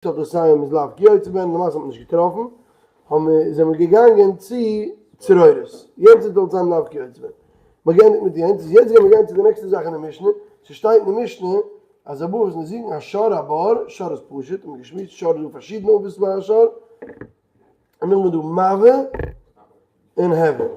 תולדותיהם איז לאו כיוצא בהן, למעשה האט מען נישט געטראפן, האבן מיר זענען מיר געגאנגען צו צרורות, יענץ איז תולדותיהם לאו כיוצא בהן. מ'האט געענדיגט מיט יענץ, איז יעצט גייען מיר גיין צו די נעקסטע זאך אין די משנה, ס'שטייט אין די משנה אז ארבעה אבות נזיקין השור הבור, שור איז פשוט, האט מען געשמועסט, שור איז דא פארשידענע אבות ביי א שור, און נאכדעם איז דא מבעה און הבער.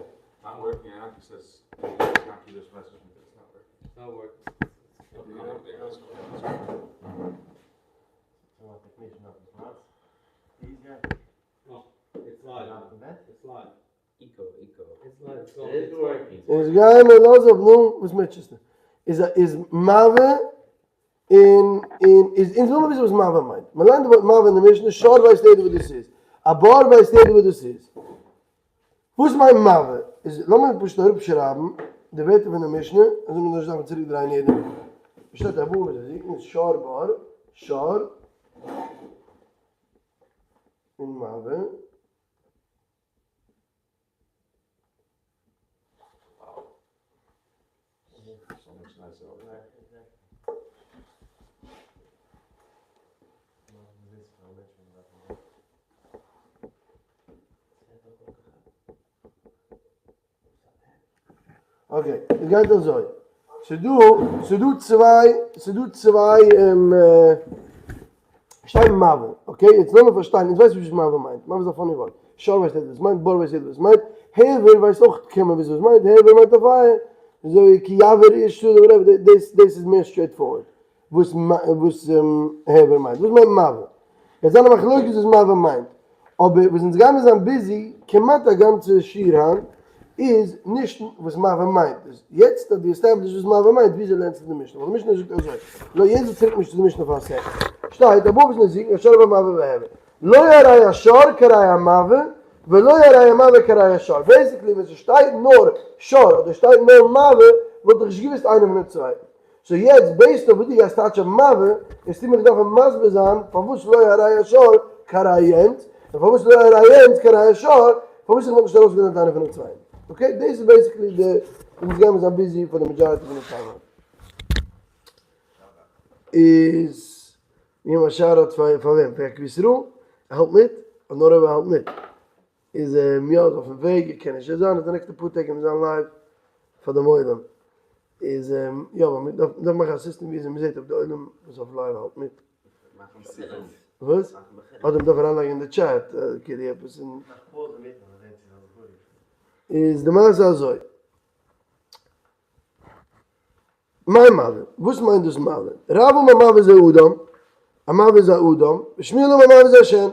איז גיי מיר לאז אפ נו וואס מוטשעסטו איז איז מבעה און און איז אונז וויל מיר וויסן וואס מבעה מיינט מען ליינט די ווארט מבעה אין די משנה שור ווייסט יעדער וואס דאס איז א בור ווייסט יעדער וואס דאס איז וואס מיינט מבעה איז לאמיר פשוט אראפשרייבן די ווערטער פון די משנה אזוי מיר נישט דארפן צוריק דרייען יעדע מאל שטייט ארבעה אבות נזיקין שור בור שור און מבעה. okay, עס גייט אזוי. ס'דא, ס'דא צוויי, ס'דא צוויי שטייט מבעה, okay? יעצט לאמיר פארשטיין, אונז ווייסן נישט וואס מבעה מיינט, מבעה איז א funny ווארט, שור ווייסט יעדער וואס מיינט, בור ווייסט יעדער וואס מיינט, הבער ווייסט אויך קען מען וויסן וואס מיינט, הבער מיינט א פייער, אזוי כי יבער איש שדה whatever, דאס דאס איז מער straight forward וואס וואס הבער מיינט, וואס מיינט מבעה? יעצט זיין א מחלוקת וואס מבעה מיינט, אבער וואס אונז גיימיר זיין busy כמעט א גאנצע שיעור היינט איז נישט וואס מבעה מיינט, איז יעצט אז דו establish וואס מבעה מיינט וויאזוי לערנסטו די משנה, ווייל די משנה זאגט אזוי, לא יעצט צוריק נישט צו די משנה פאר א second, שטייט ארבעה אבות נזיקין השור הבור המבעה וההבער, לא הרי השור כהרי המבעה ולא הרי המבעה כהרי השור, basically ווען ס'שטייט נאר שור אדער שטייט נאר מבעה וואלט איך נישט געוואוסט איינער פונעם צווייטן. so יעצט based אויף וואס דו גייסט טייטשען מבעה, וועסטו מיך דארפן מסביר זיין פארוואס לא הרי השור כהרי יענץ, און פארוואס לא הרי יענץ כהרי השור, פארוואס איך וואלט נישט ארויסגעלערנט איינער פונעם צווייטן. okay? דאס איז basically די אונז גיימיר זיין busy פאר די majority פון די time היינט. איז מיר א shout out פאר וועם? פאר יעקב ישראל? ער האלט מיט? נאר אויב ער האלט מיט. איז ער יא אויפן וועג ער קען נישט זיין, די נעקסטע פאר טעג קען מען זיין live פאר דעם עולם. איז יא ווייל מען דארף מאכן א סיסטעם ווי אזוי מען זעט אויב די עולם וואס אויף live האלט מיט. וואס? אדער מען דארף אריינלייגן אין די chat כאילו עפעס אין. איז די מעשה אזוי. מאי מבעה? וואס מיינט דאס מבעה? רב אמר מבעה זה אדם, א מבעה איז א אדם, ושמואל אמר מבעה זה השן.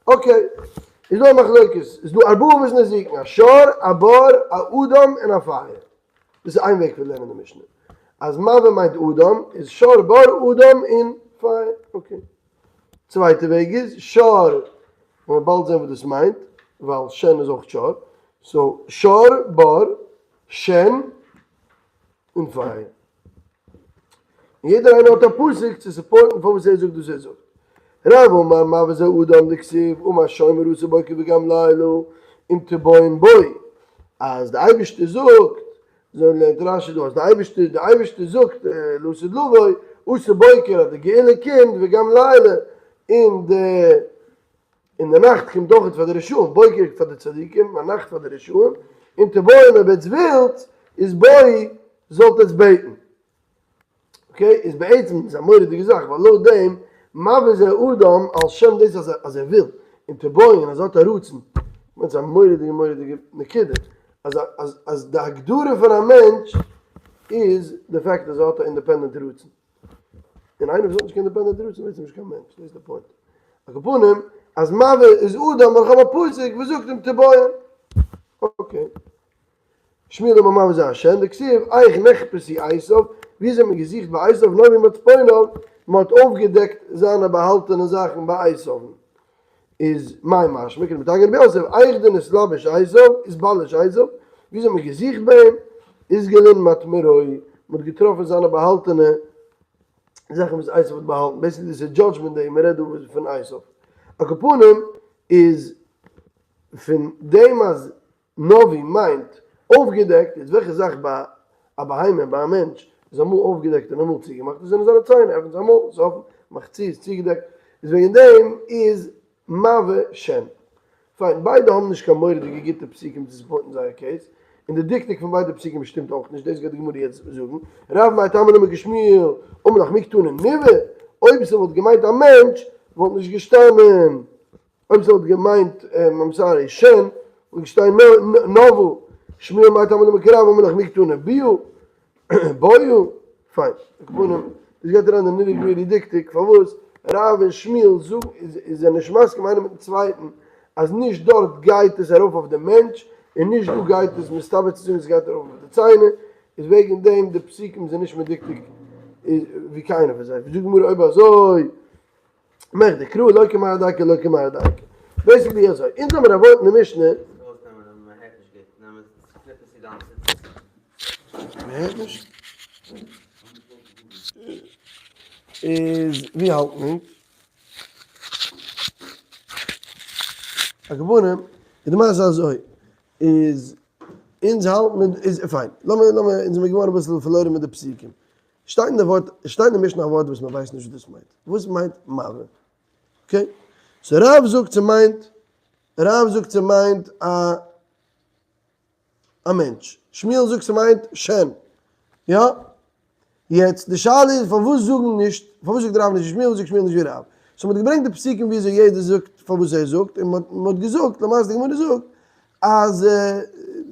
okay, איז דא א מחלוקת, איז דא ארבעה אבות נזיקין, א שור, א בור, א אדם און א פייער. דאס איז איין וועג פון לערנען די משנה. אז מבעה מיינט אדם, איז שור, בור, אדם און פייער. okay. צווייטע וועג איז שור, וועלן מיר באלד זען וואס דאס מיינט, ווייל שן איז אויך שור. so, שור, בור, שן, און פייער. און יעדער איינער האט א פסוק צו support ן פארוואס ער זאגט וואס ער זאגט. רב אמר מבעה זה אדם דכתיב אמר שומר עשה בוקר וגם לילה אם תבואון בו אז די אייבערשטער זאגט, אזוי לערנט רשי דא, אז די אייבערשטער די אייבערשטער זאגט לעתיד לבוא עשה בוקר אז די גאולה קומט וגם לילה און די און די נאכט קומט אויך פאר די רשעים, בוקר פאר די צדיקים, א נאכט פאר די רשעים, אם תבעון אויב עטס ווילט, איז בואו זאלט עטס בעטן. okay, איז בעצם איז א מורא'דיגע זאך, ווייל לויט דעם, מבעה זה אדם על שם דאס אז אז ער וויל, אם תבעון אז ער האט א רצון, כ'מיין ס'איז א מורא'דיגע מורא'דיגע נקודה, אז אז אז די הגדרה פון א מענטש איז די fact אז ער האט א independent רצון. און איינער וואס האט נישט קיין independent רצון איז נישט קיין מענטש, דאס איז די point. על כל פנים, אז מבעה איז אדם ווייל איך האב א פסוק וואס זאגט אם תבעון. okay. שמואל אמר מבעה זה השן, דכתיב, איך נחפשו עשיו, ווי אזוי האט מען געזוכט ביי עשיו נאוו מצפוניו, מען האט אויפגעדעקט זיינע באהאלטענע זאכן ביי עשיו'ן. איז מאי משמע, כדמתרגם רבי יוסף, איך דנתלבש עשיו, אתבליש עשיו, ווי אזוי האט מען געזוכט ביי אים, אתגלון מטמרוהי, מען האט געטראפן זיינע באהאלטענע זאכן וואס עשיו האט באהאלטן, basically דאס איז judgment day, מען רעדט דא פון עשיו. על כל פנים איז פון דעם אז נאוו מיינט אויפגעדעקט, איז וועלכע זאך ביי א בהמה ביי א מענטש איז אמאל אויפגעדעקט און אמאל צוגעמאכט, דאס זענען זיינע ציין, עפנט זיין מויל, איז אפן, מאכט צו, איז צוגעדעקט. איז וועגן דעם איז מבעה שן. פיין, ביידע האבן נישט קיין מורא'דיגע גוטע פסוקים צו support ן זייער case, און די דקדוק פון ביידע פסוקים שטימט אויך נישט, דאס גייט די גמרא יעצט זאגן. רב מאי טעמא דאמר כשמואל, אמר לך מי קתני נבעה, אויב ס'וואלט געמיינט א מענטש וואלט נישט געשטאנען, אויב ס'וואלט געמיינט, I'm sorry, שן, וואלט געשטאנען נבעה, שמואל מאי טעמא דאמר כרב, אמר לך מי קתני ביאה, ביאה, פיין, על כל פנים, דאס גייט אריין אין די nitty gritty דקדוק, פארוואס רב און שמואל זאגן איז זענען נישט מסכים איינער מיטן צווייטן אז נישט דארט גייט עס ארויף אויף די מענטש און נישט דא גייט עס מסתבר צו זאגן עס גייט ארויף אויף די ציינער, איז וועגן דעם די פסוקים זענען נישט מדוקדק ווי קיינער פון זיי, זאגט די גמרא אויב אזוי מכדי קרא לא כמר דייקא לא כמר דייקא, basically אזוי, אונז האמיר א ווארט אין די משנה. מ'הערט נישט? איז ווי האלט מען? על כל פנים, איז די מעשה אזוי, איז אונז האלט מען, איז פיין, לאמיר לאמיר, אונז זעמיר געווארן אביסל פארלוירן מיט די פסוקים. שטייט אין די ווארט, שטייט אין די משנה א ווארט וואס מען ווייסט נישט וואס דאס מיינט. וואס מיינט מבעה? okay? so רב זאגט ס'מיינט, רב זאגט ס'מיינט א א מענטש. שמואל זאגט ס'מיינט שן. יא? יעצט די שאלה איז פארוואס זאגן נישט, פארוואס זאגט רב נישט ווי שמואל, פארוואס זאגט שמואל נישט ווי רב? so מ'האט געברענגט די פסוקים וויאזוי יעדער זאגט פארוואס ער זאגט, און מ'האט געזאגט, למעשה די גמרא זאגט אז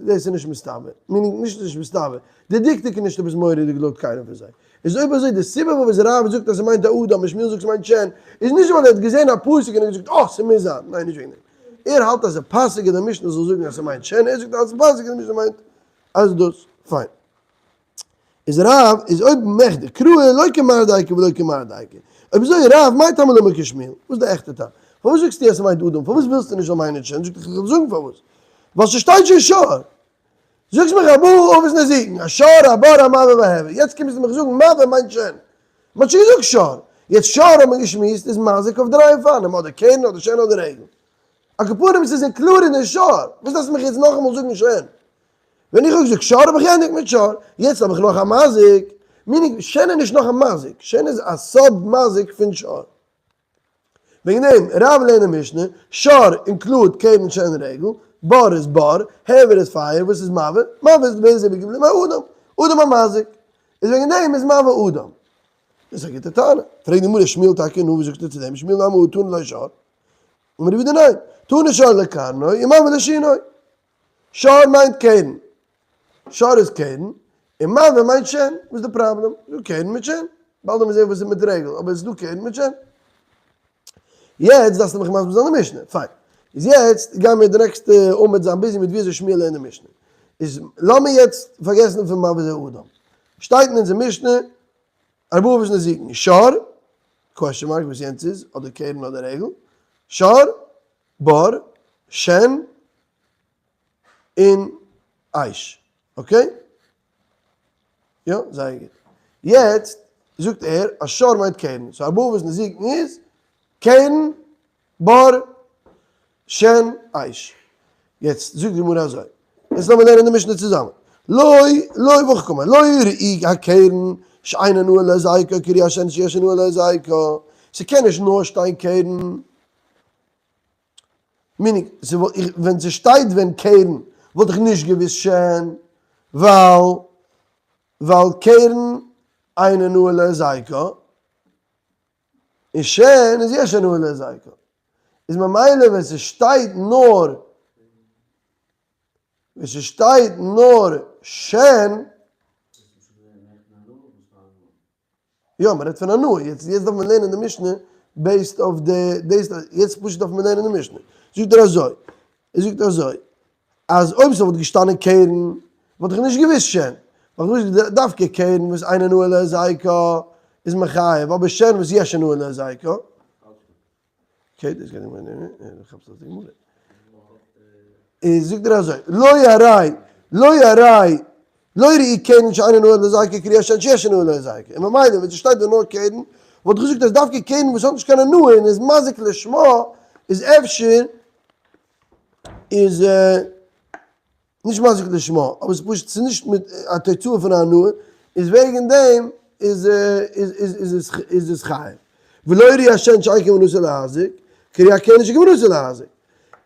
דאס איז נישט מסתבר, meaning נישט נישט מסתבר, די דקדוק איז נישט עפעס מורא'דיג לויט קיינעם פון זיי. איז אויב אזוי די סיבה פארוואס רב זאגט אז ס'מיינט א אדם און שמואל זאגט ס'מיינט שן, איז נישט ווייל ער האט געזען א פסוק און ער האט געזאגט אה ס'מוז זיין, ניין נישט וועגן דעם. ער האלט אז ס'פאסיג אז די משנה זאל זאגן אז ס'מיינט שן, ער זאגט אז ס'פאסיג אז די משנה מיינט אז דאס, פיין. איז רב איז אויב מכדי קרא לא כמר דייקא ולא כמר דייקא, אויב אזוי רב מאי טעמא דאמר כשמואל, וואס איז די עכטע טעם? פארוואס זאגסטו אז ס'מיינט אדם? פארוואס ווילסטו נישט זאל מיינען שן? זאגט ער איך וועל זאגן פארוואס, ווייל ס'שטייט שוין שור. זאגסט מיך ארבעה אבות נזיקין, א שור, א בור, א מבעה והבער, יעצט קומסטו מיך זאגן מבעה מיינט שן. מ'האט שוין געזאגט שור. יעצט שור האט מען געשמועסט איז מזיק אויף דריי אופנים, אדער קרן אדער שן אדער רגל. על כל פנים ס'איז included אין שור. וואס דארפסטו מיך יעצט נאכאמאל זאגן שן? ווען איך האב געזאגט שור האב איך געענדיגט מיט שור. יעצט האב איך נאך א מזיק. meaning שן איז נישט נאך א מזיק. שן איז א sub מזיק פון שור. וועגן דעם, רב לערנט די משנה, שור include קרן שן רגל, בור איז בור, הבער איז פייער, וואס איז מבעה? מבעה איז ווער איז איבערגעבליבן? א אדם, אדם המזיק, איז וועגן דעם איז מבעה אדם. דאס איז א גוטע טענה. פרעגט די גמרא שמואל טאקע, נו וואס זאגסטו צו דעם, שמואל נמי הא תנא ליה שור? אמר רב יהודה ניין, תנא שור לקרנו ומבעה לשינו. שור מיינט קרן, שור איז קרן, און מבעה מיינט שן, וואס איז די פראבלעם? ס'דא קרן מיט שן, באלד וועלן מיר זען וואס איז מיט רגל, אבער עס איז דא קרן מיט שן. יעצט דארפסטו מיך מסביר זיין די משנה, פיין. איז יעצט גייען מיר די נעקסטע עמוד זיין busy מיט ווי אזוי שמואל לערנט די משנה. איז לאמיר יעצט פארגעסן פון מבעה זה אדם. שטייט אין אונזער משנה, ארבעה אבות נזיקין, שור, question mark וואס יענץ איז, אדער קרן אדער רגל, שור, בור, שן, און אש. okay? יא, זייער גוט. יעצט זאגט ער אז שור מיינט קרן. so ארבעה אבות נזיקין איז קרן, בור, שן, אש. יעצט זאגט די גמרא אזוי. יעצט לאמיר לערנען די משנה צוזאמען. לא, לא והך קאמר, לא ראי הקרן שאין הנאה להזיקו כראי השן שיש הנאה להזיקו. ס'קען נישט נאר שטיין קרן. meaning, ווען ס'שטייט ווען קרן וואלט איך נישט געוואוסט שן, ווייל ווייל קרן אין הנאה להזיקה, און שן איז יש הנאה להזיקה. איז ממילא ווען ס'שטייט נאר ווען ס'שטייט נאר שן, יא, מען רעדט פון הנאה, יעצט יעצט דארף מען לערנען די משנה based אויף די דאס, יעצט פשוט דארף מען לערנען די משנה. זאגט ער אזוי, ער זאגט אזוי, אז אויב ס'וואלט געשטאנען קרן, וואלט איך נישט געוואוסט שן, ווייל איך וואוסט דווקא קרן וואס אין הנאה להזיקה איז מחייב, אבער שן וואס יש הנאה להזיקה. okay, דאס גייט נישט מיט, כאפסט אויס די גמרא. איז זאגט ער אזוי, לא הרי, לא הרי, לא ראי קרן שאין הנאה להזיקה כראי השן שיש הנאה להזיקה. און ממילא ווען ס'שטייט דא נאר קרן, וואלט איך געזאגט אז דווקא קרן וואס האט נישט קיין הנאה און איז מזיק לשמה, איז אפשר איז נישט מזיק לשמה, אבער ס'איז פשוט ס'איז נישט מיט א תוצאה פון א הנאה, איז וועגן דעם איז איז איז איז עס חייב. ולא ראי השן שאין כוונתו להזיק, כראי הקרן שכוונתו להזיק.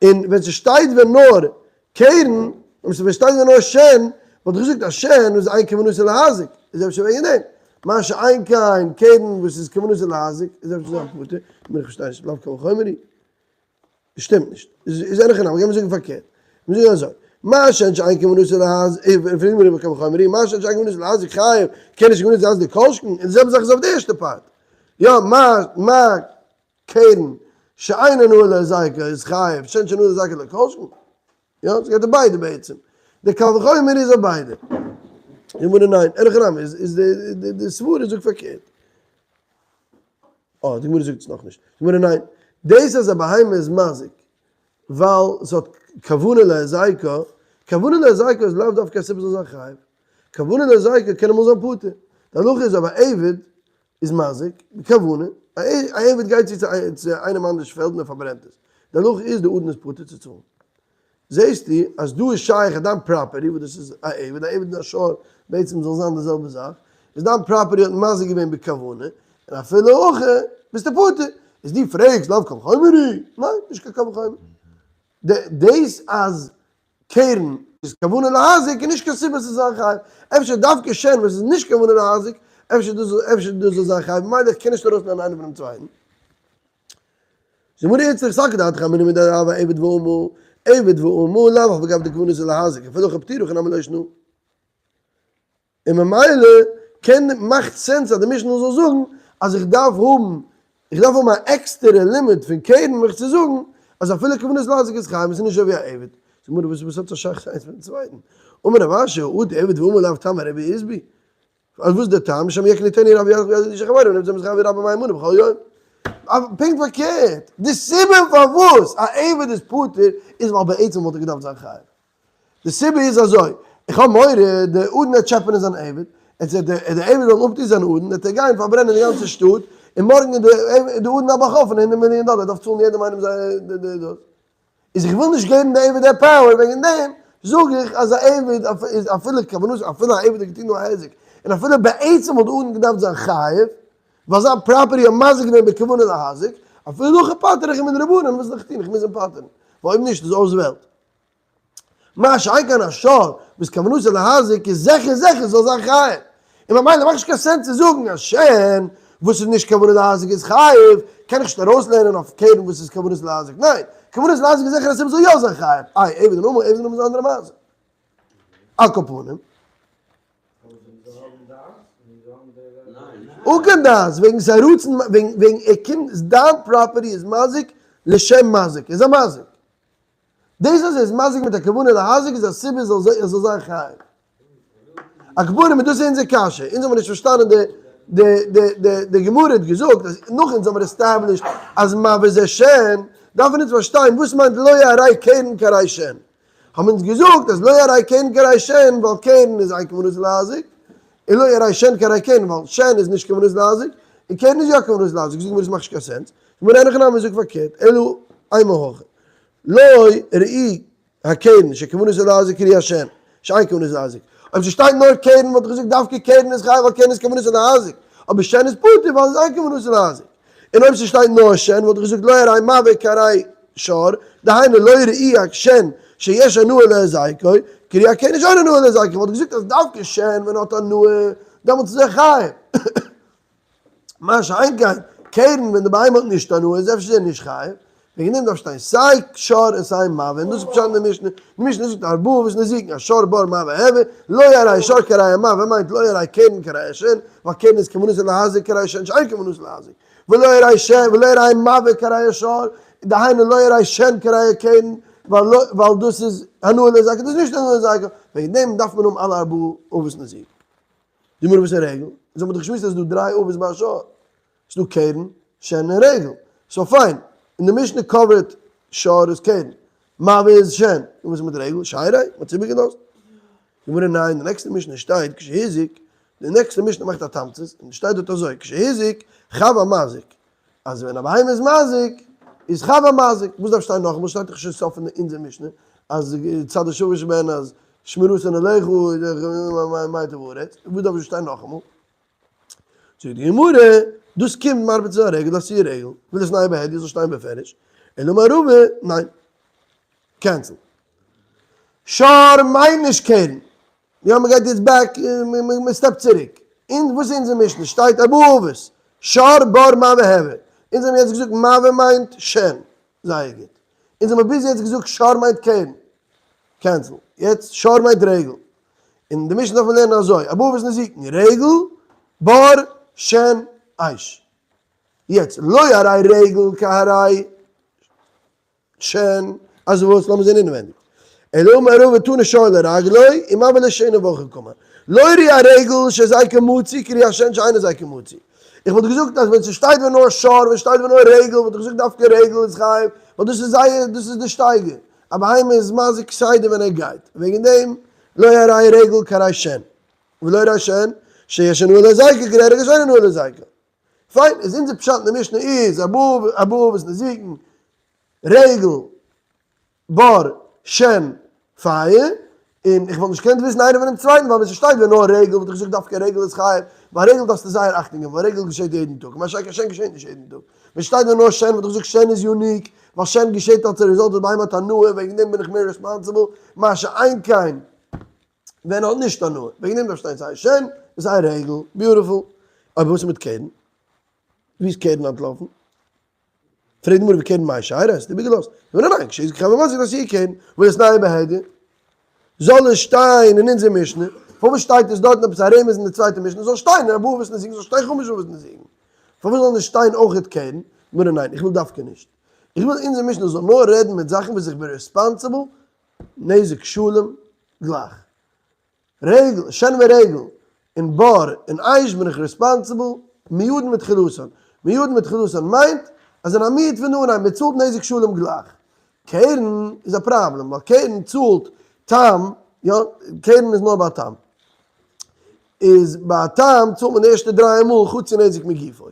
און ווען ס'שטייט ווען נאר קרן, און ס'שטייט ווען נאר שן, וואלט איך געזאגט אז שן איז אין כוונתו להזיק, איז אפשר וועגן דעם. מה שאין כן קרן וואס איז כוונתו להזיק, איז אפשר זיין פטור. איך פארשטיי נישט, לאו קל וחומר היא. שטימט נישט. איז אין הכי נמי, גיימיר זאגן פארקערט. מיר זאגן אזוי, מה שן שאין כוונתו להזיק, פרעגט מיר איבער קל וחומר היא, מה שן שאין כוונתו להזיק חייב, קרן שכוונתו להזיק כל שכן, און די זעלבע זאך איז אויף די ערשטע part. יא, מה, מה קרן שאין הנאה להזיקה איז חייב, שן שהנאה להזיקה לא כל שכן. יא, ס'גייט אויף ביידע בעצם. די קל וחומר איז אויף ביידע. די גמרא ניין, אין הכי נמי איז איז די די סברא זאגט פארקערט. אה, די גמרא זאגט עס נאכנישט. די גמרא ניין, דאס אז א בהמה איז מזיק ווייל ס'האט כוונה להזיקה, כוונה להזיקה איז לאו דווקא א סיבה זאל זיין חייב. כוונה להזיקה קען אמאל זיין פטור. די הלכה איז אויב א עבד איז מזיק, בכוונה, א עבד גייט צו צו איינעם אנדערש פעלד און ער פארברענט עס, די הלכה איז די אדון איז פטור צו צאלן. זעסטו אז דא איז שייך אז דיין property, וואס דאס איז א עבד, א עבד און א שור בעצם זאל זיין די זעלבע זאך, איז דיין property האט מזיק געווען בכוונה, און אפילו הכי ביסטו פטור. איז דו פרעגסט לאו קל וחומר היא? ניין, נישט קיין קל וחומר. דאס אז קרן איז כוונה להזיק איז נישט קיין סיבה ס'זאל זיין חייב, אפשר דווקא שן וואס איז נישט כוונה להזיק, אפשר דאס אפשר דאס זאל זיין חייב, ממילא איך קען נישט ארויסנעמען איינער פונעם צווייטן. זאגט גמרא איצטריך סלקא דעתך אמינא מדרב עבד ואמה, עבד ואמה לאו אף על גב דכוונתו להזיק, אפילו הכי פטירה הכי נמי לא שנא. און ממילא קען מאכט sense אז די משנה זאל זאגן אז איך דארף האבן איך דארף האבן א עקסטערע לימוד פון קרן מיך צו זאגן אז אפילו כוונת להזיק איז חייב און ס'איז נישט אזוי ווי א עבד. זאגט גמרא וואס וואס האט עס א שייכות איינס מיטן צווייטן? אמר רב אשי אטו עבד ואמה לאו טעמא רבי אית בהו אז וואס איז דער טעם? שמא יקניטנו רבו וילך ויזיק לאיש מחבירו ונמצא מתחייב רבו מהימנא בכל יום. פונקט פארקערט, די סיבה פארוואס א עבד איז פטור איז ווייל בעצם וואלט ער געדארפט זיין חייב. די סיבה איז אזוי, איך האב מורא די אדון וועט טשעפענען זיין עבד, עס וועט די עבד זאל אפטון זיין אדון, וועט ער גיין פארברענען די גאנצע שטאט, און מארגן איז די אדון א בעל חוב פון הונדערט מיליאן דאלער, ער דארף צאלן יעדעם איינעם זיין די דאס. איז איך וויל נישט געבן די עבד די power, וועגן דעם זאג איך אז א עבד איז אפילו כוונת, אפילו א עבד האט געטון נאר היזק, און אפילו בעצם וואלט די אדון געדארפט זיין חייב, ווייל זיין property האט מזיק געווען בכוונה להזיק, אפילו הכי פטר איך אים מדרבנן, וואס זאל איך טון, איך מוז אים פטר'ן, ווייל אויב נישט איז אויס וועלט. מה שאין כן א שור וואס כוונתו להזיק איז זיכער זיכער זאל זיין חייב, און ממילא מאכט נישט קיין sense צו זאגן אז שן וואס איז נישט כוונה להזיק איז חייב, קען איך נישט ארויסלערנען אויף קרן וואס איז כוונת להזיק, ניין, כוונת להזיק איז זיכער א סיבה זאל יא זיין חייב, איי עבד און אמה, עבד און אמה איז א אנדערע מעשה. על כל פנים. אן קיין דעת, וועגן ס'איז א רצון, וועגן ער קומט, דיין property איז מזיק לשם מזיק, איז א מזיק. דאס אז ער איז מזיק מיט א כוונה להזיק איז א סיבה ער זאל זיין חייב. על כל פנים דאס איז אונזער קשיא, אונז האבן נישט פארשטאנען די די די די די גמרא האט געזאגט אז נאך אונז האבן established אז מבעה זה שן, דארפן אונז פארשטיין וואס מיינט לא יראה קרן כהרי שן. האבן אונז געזאגט אז לא יראה קרן כהרי שן ווייל קרן איז אין כוונתו להזיק, און לא יראה שן כהרי קרן ווייל שן איז נישט כוונתו להזיק, און קרן איז יא כוונתו להזיק, זאגט די גמרא עס מאכט נישט קיין sense, גמרא אין הכי נמי זאגט פארקערט, אלא אימא הכי. לא ראי הקרן שכוונתו להזיק כראי השן, שאין כוונתו להזיק. אויב ס'שטייט נאר קרן וואלט איך געזאגט דווקא קרן איז חייב ווייל קרן איז כוונתו להזיק, אבער שן איז פטור ווייל עס איז אין כוונתו להזיק. און אויב ס'שטייט נאר שן וואלט איך געזאגט לא הרי מבעה כהרי שור, דהיינו לא ראי השן שיש הנאה להזיקו, כראי הקרן שאין הנאה להזיקו, וואלט איך געזאגט אז דווקא שן ווען ער האט הנאה דעמאלטס איז ער חייב. מה שאין כן, קרן ווען די בהמה האט נישט הנאה איז אפשר נישט חייב, וועגן דעם דארף שטיין סיי שור און סיי מבעה, און דאס איז פשט אין די משנה, די משנה זאגט ארבעה אבות נזיקין, א שור בור מבעה הוו, לא יראה שור כהרי המבעה מיינט לא יראה קרן כהרי השן, ווייל קרן איז כוונתו להזיק כהרי השן שאין כוונתו להזיק, ולא יראה שן ולא יראה מבעה כהרי השור, דהיינו לא יראה שן כהרי הקרן, ווייל דאס איז הנאה להזיקו, דאס איז נישט הנאה להזיקו, וועגן דעם דארף מען האבן אלע ארבעה אבות נזיקין. די גמרא וואס איז רגל? אונז האבן דאך געשמועסט אז ס'איז דא דריי אבות ביי א שור, ס'איז דא קרן, שן און רגל, so fine, אין די משנה cover ט שור איז קרן, מבעה איז שן, און וואס איז מיט רגל? שיירי? מ'האט עס איבערגעלאזט? די גמרא ניין, די נעקסטע משנה שטייט כשהזיק, די נעקסטע משנה מאכט א תמצית, און שטייט דארט אזוי, כשהזיק חב המזיק, אז ווען א בהמה איז מזיק, איז חב המזיק, וואס דארף שטיין נאכאמאל, שטייט דאך שוין סוף פון אונזער משנה, אז צד השווה שבהן אז שמירתן עליך מיטב הארץ, וואס דארף שוין שטיין נאכאמאל? זאגט די גמרא, דאס קומט מרבה צו זיין רגל לאתויי רגל, וליתנהו בהדיא זאל שטיין בפירוש, אלא אמר רבא, ניין. Cancel. שור מיינט נישט קרן. יא מ'גייט יעצט back, מ'סטעפט צוריק. אין וואס איז אונזער משנה? שטייט ארבעה אבות, שור בור מבעה הבאר. אונז האבן יעצט געזאגט מבעה מיינט שן. זייער גוט. אונז האבן ביז יעצט געזאגט שור מיינט קרן. Cancel. יעצט שור מיינט רגל. אין די משנה דארף מען לערנען אזוי, ארבעה אבות נזיקין, רגל, בור, שן, אש. יעצט, לא הרי רגל כהרי שן, אז וואס? לאמיר זען אינעווענדיג. אלא אמר רבא תנא שור לרגלו, ומבעה לשנו והכי קאמר. לא ראי הרגל שהזיקו מצוי כראי השן שאין הזיקו מצוי. איך וואלט געזאגט אז ווען ס'שטייט ווען נאר שור, ווען שטייט ווען נאר רגל, וואלט איך געזאגט דווקא רגל איז חייב, ווייל דאס איז זייער, דאס איז די שטייגער. א בהמה איז מזיק כסדר ווען ער גייט. וועגן דעם לא הרי רגל כהרי שן. ולא הרי שן שיש הנאה להזיקה כראי רגל שאין הנאה להזיקה. פיין, איז אונזער פשט אין די משנה איז ארבעה אבות נזיקין, רגל, בור, שן, פייער, און איך וואלט נישט געקענט וויסן איינער פונעם צווייטן ווייל ווען ס'שטייט ווען נאר רגל וואלט איך געזאגט דווקא רגל איז חייב, ביי רגל דארפסטו זייער אכטונג געבן ווייל רגל געשעט יעדן טאג, מה שאין כן שן געשעט נישט יעדן טאג, ווען ס'שטייט ווען נאר שן וואלט איך געזאגט שן איז unique, ווייל שן געשעט אלס א result וואס בהמה האט הנאה וועגן דעם בין איך מער responsible, מה שאין כן ווען האט נישט הנאה, וועגן דעם דארף שטיין סיי שן און סיי רגל, beautiful, אבער וואס איז מיט קרן? ווי איז קרן אנטלאפן? פרעגט די גמרא וקרן מאי שיירא, האסט איבערגעלאזט? די גמרא ניין, כשהזיק חייב המזיק לאתויי קרן, וליתנהו בהדיא? זאל עס שטיין אין אונזער משנה, פארוואס שטייט עס דארטן עפעס א רמז אין די צווייטע משנה, זאל שטיין אין ארבעה אבות נזיקין, זאל שטיין חמש אבות נזיקין, פארוואס זאל נישט שטיין אויכעט קרן? גמרא ניין, איך וויל דווקא נישט, איך וויל אונזער משנה זאל נאר רעדן מיט זאכן וואס איך בין responsible, נזק שלם, גלייך. רגל, שן ורגל, און בור, און אש בין איך responsible, מועדין מתחילתן. מועדין מתחילתן מיינט אז אין א מועד פון אנהייב מען צאלט נזק שלם גלייך. קרן איז א פראבלעם ווייל קרן צאלט תם, יא, קרן איז נאר ביי תם. איז ביי א תם צאלט מען די ערשטע דריי מאל חצי נזק מגופו.